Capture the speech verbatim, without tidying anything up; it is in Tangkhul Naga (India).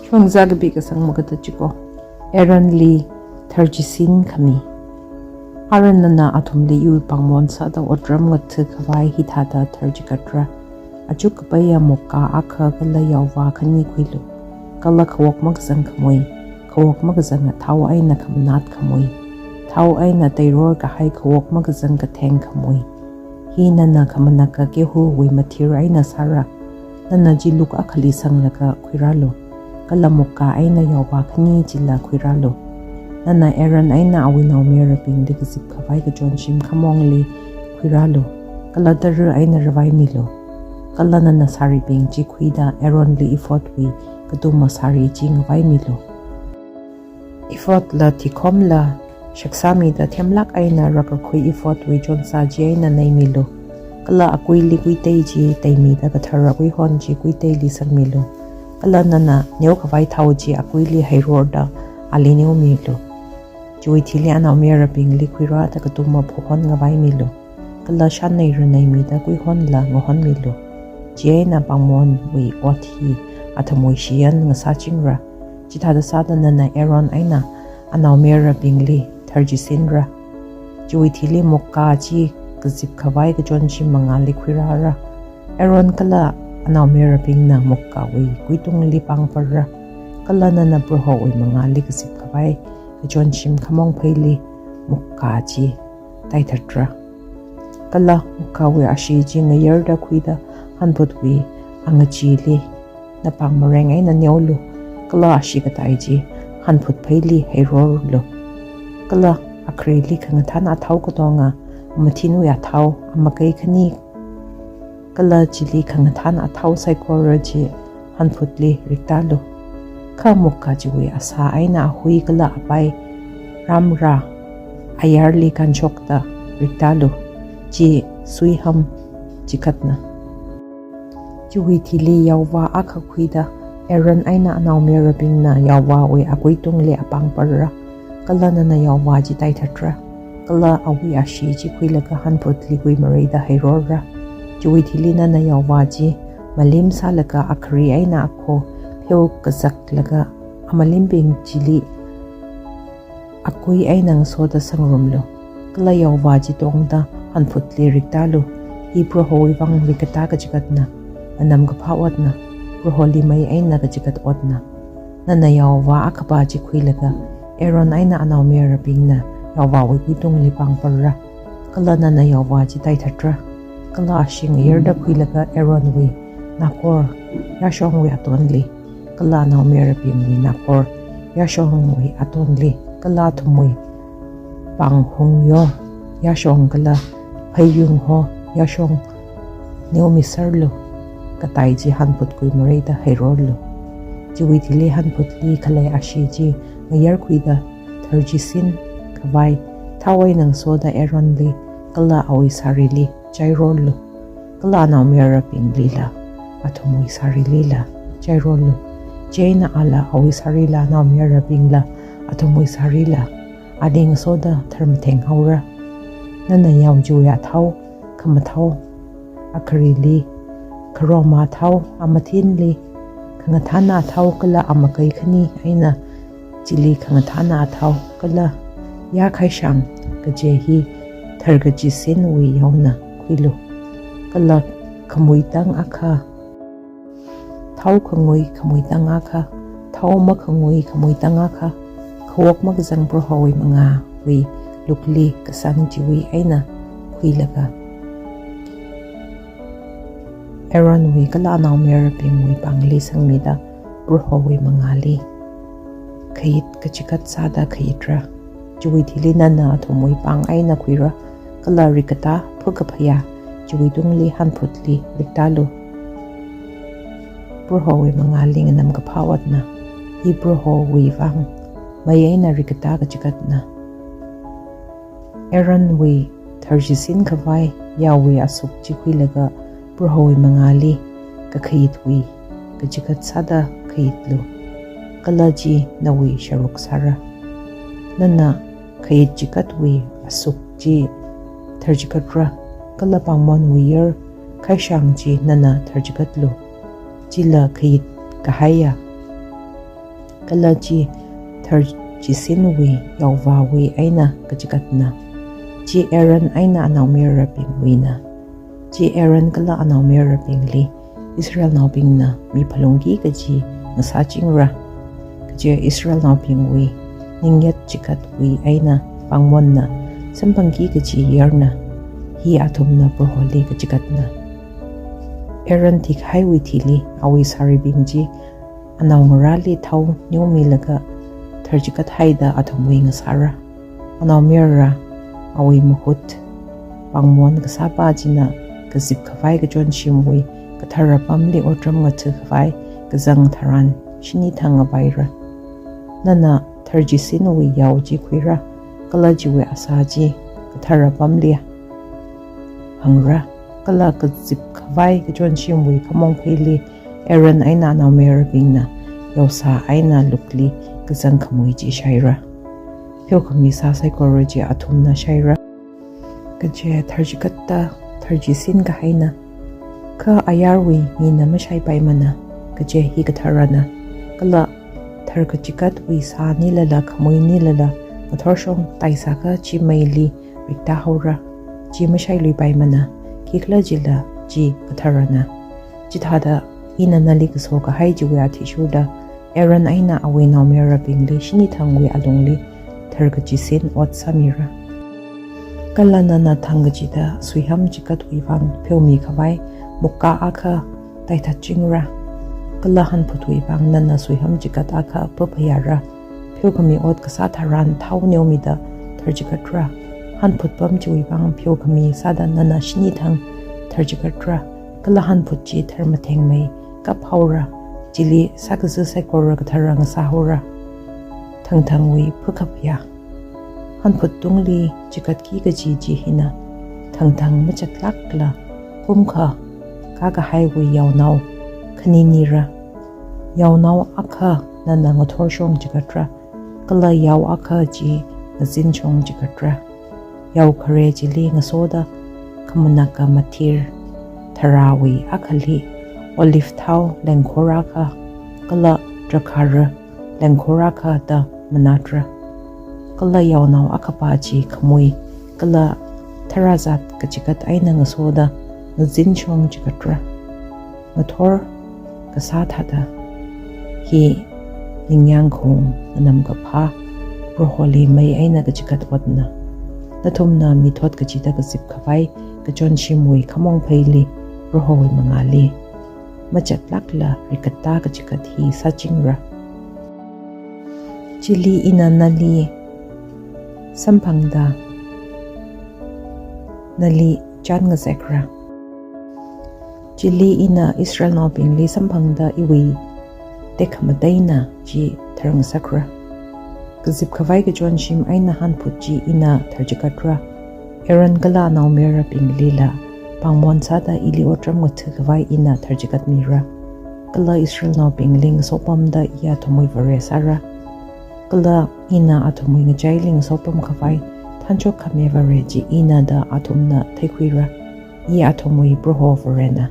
Phangzā kapi kasang makata chiko. Aaronli tharchisin khami. Aaron nana athumli iwui pāngmon sāda otram ngatha khavai hithāda tharchikatra. Achuk kapaiya mukkā akha kala yaovā khani khuilu. Kala khawok makazang khamui, khawok makazanga thao eina khamanat khamui, thao eina teiror kahai khawok makazang katheng khamui. Hi nana khamanaka gehuwui mathir eina sāra. Nana chi luk akhali sanglaga khuirālu. Kala mukkā eina yaovā khani chila khuirālu. Nana Aaron eina awui naomayarabingli kazip khavai kachonshim khamongli khuirālu. Kala tara eina ravaimilu. Kala nana sāribing chi khuida Aaronli ephodwui katuma sāri chi ngavaimilu. Ephodla thikhomla shaksāmida themlāk eina rākakhui ephodwui chonsa chi eina neimilu. Kala akuili kuitei chi teimida kathara kuihon chi kuiteili sangmilu. Kala nana neokhavai thao chi akuili heirorda ali neomilu. Chiwui thili anaomayarabingli khuirāda katuma phuhon ngavaimilu. Kala shanneira neimida kuihonla ngahonmilu. Chieina pāngmonwui ot hi athumwui shiyan ngasāchingra. Chithāda sāda nana Aaron eina anaomayarabingli tharchisinra. Chiwui thili mukkā chi kazip khavai kachonshim mangāli khuirāra. Aaron kala anaomayarabingna mukkāwui kuitungli pāngparra. Kala nana Prohowui mangāli kazip khavai kachonshim khamong pheili mukkā chi taithatra. Kala mukkāwui ashee chi ngayarda khuida hanphutwui angachili napāng mareng eina neolu. Kala ashee katai chi hanphut pheili heirorlu. Kala akharili khangathāna athao katonga, amathinwui athao, amakei khani, kala chili khangathāna athao saikora chi hanphutli riktālu. Kha mukkā chiwui asā eina ahui kala apai ramrā ayarli kanshokta riktālu. Chi suiham chikatna. Chiwui thili yaovā akha khuida Aaron eina anaomayarabingna yaovāwui akuitungli apāngparra. Kala nana yaovā chi taithatra. Kala awui ashee chi khuilaga hanphutli kuimareida heirorra. Chiwui thili nana yaovā chi malim sālaga akhari eina akho pheo kazaklaga amalimbing chili akui eina ngasoda sangrumlu. Kala yaovā chi tongda hanphutli riktālu. Hi Prohowui vang rikkatā kachikatna, nganamkaphā otna, Proholi mei eina kachikat otna. Nana yaovā akhapa chi khuilaga Aaron eina anaomayarabingna yaovāwui kuitungli pāngparra. Kala nana yaovā chi taithatra. Kala ashee ngayarda khuilaga Aaronwui nakor yāshongwui atonli, kala anaomayarabingwui nakor yāshongwui atonli, kala athumwui pānghungyo yāshong kala pheiyungho yāshong neomiserlu. Katai chi hanphut kuimareida heirorlu. Chiwui thili hanphutli khalei ashee chi ngayar khuida tharchisin khavai thao eina ngasoda Aaronli kala awui sārili chairorlu. Kala anaomayarabinglila athumwui sārilila chairorlu. Chieina ala awui sārila anaomayarabingla athumwui sārila ali ngasoda tharmatheng haora. Nana yao chiwui athao, khamathao, akharili kharoma athao, amathinli khangathāna athao kala amakei khani eina chili khangathāna athao kala yā khaishang kaje hi tharkachisinwui yaona khuilu. Kala khamui tang akha, thao khangui khamui tang akha, thao makhangui khamui tang akha, khawok makazang Prohowui mangāwui lukli kasang chiwui eina khuilaga Aaronwui kala anaomayarabingwui pāngli sangmida Prohowui mangāli khayit kachikat sāda khayitra. Chiwui thili nana athumwui pāng eina khuira, kala rikkatā phakaphayā chiwui tungli hanphutli riktālu. Prohowui mangāli nganamkaphā otna, hi Prohowui vang mei eina rikkatā kachikatna. Aaronwui tharchisin khavai yaowui asuk chi khuilaga Prohowui mangāli kakhayitwui kachikat sāda khayitlu. Kala chi nawui sharuk sāra. Nana khayit chikatwui asuk chi tharchikatra, kala pāngmonwui yar khaishang chi nana tharchikatlu. Chila khayit kahaiya Kala chi tharchisinwui yaovāwui eina kachigatna. Chi Aaron eina anaomayarabingwuina. Chi Aaron kala anaomayarabingli Israelnaobingna miphalungki kaji ngasāchingra. Kaje Israelnaobingwui ningyat chigatwui eina pāngmonna samphangki kaji yarna. Hi athumna Proholi kachigatna. Aaron thikahaiwui thili awui sāribing chi anaongarāli thao neomilaga tharchigathaida athumwui ngasāra. Anaomayara awui mahut pāngmon kasāpa china kazip khavai kachonshimwui kathara pamli otram ngatha khavai kazang tharan shini thang ngavaira. Nana tharchisinwui yao chi khuira, kala chiwui asā chi kathara pamli hangra, kala kazip khavai kachonshimwui khamong pheili Aaron eina anaomayarabingna yaosā eina lukli kazang khamui chi shaira. Pheokhami sā saikora chi athumna shaira. Kaje tharchigatta tharchisin kahaina. Kha ayarwui mina mashaipaimana, kaje hi katharana. Kala tharkachigatwui sānilala khamuinilala ngathorshong taisākha chi meili rikta haora. Chi mashailuipaimana, khikhalajila chi katharana. Chithāda ina nali kaso kahai chiwui athishurda Aaron eina awui naomayarabingli shini thangwui alungli tharkachisin ot sāmira. Kala nana thang kachida suiham chigatwui vang pheomi khavai mukkā akha taithatchingra. Kala hanphutwui vang nana suiham chigat akha paphayāra. Pheokhami ot kasā tharan thao neomida tharchigatra. Hanphut pam chiwui vang pheokhami sāda nana shini thang tharchigatra. Kala hanphut chi tharmathengmei kap haora. Chili sākaza saikora kathara ngasā haora. Thangthangwui phakaphayā. Hanphut tungli chigatki kaji chi hina. Thangthang machatlākla kumkha kakahaiwui yaonao khaninira. Yaonao akha nana ngathorshong chigatra, kala yao akha chi ngazinshong chigatra. Yao khare chili ngasoda khamanaka mathir tharāwui akhali olive thao lengkhor akha, kala drakhāra lengkhor akha da manatra. Kala yaonao akhapa chi khamui kala tharāzat kachigat eina ngasoda ngazinshong chigatra. Ngathor kasā thāda. Hi ningyāng khaung nganamkaphā Proholi mei eina kachigat otna. Nathumna mithot kachida kazip khavai kachonshimwui khamong pheili Prohowui mangāli machatlākla rikatta kachigat hi sāchingra. Chili ina nali samphangda nali chān ngazekra. Chili ina Israelnaobingli samphangda iwui tekhamateina chi tharngasakra. Kazip khavai kachonshim eina hanphut chi ina tharchigatra. Aaron kala anaomayarabinglila pāngmon sāda ili otram ngatha khavai ina tharchigatmira. Kala Israelnaobingli ngasopamda iya athumwui Vare sāra. Kala ina athumwui ngachaili ngasopam khavai thanshok khami Vare chi ina da athumna theikhuira. I athumwui Proho Varena.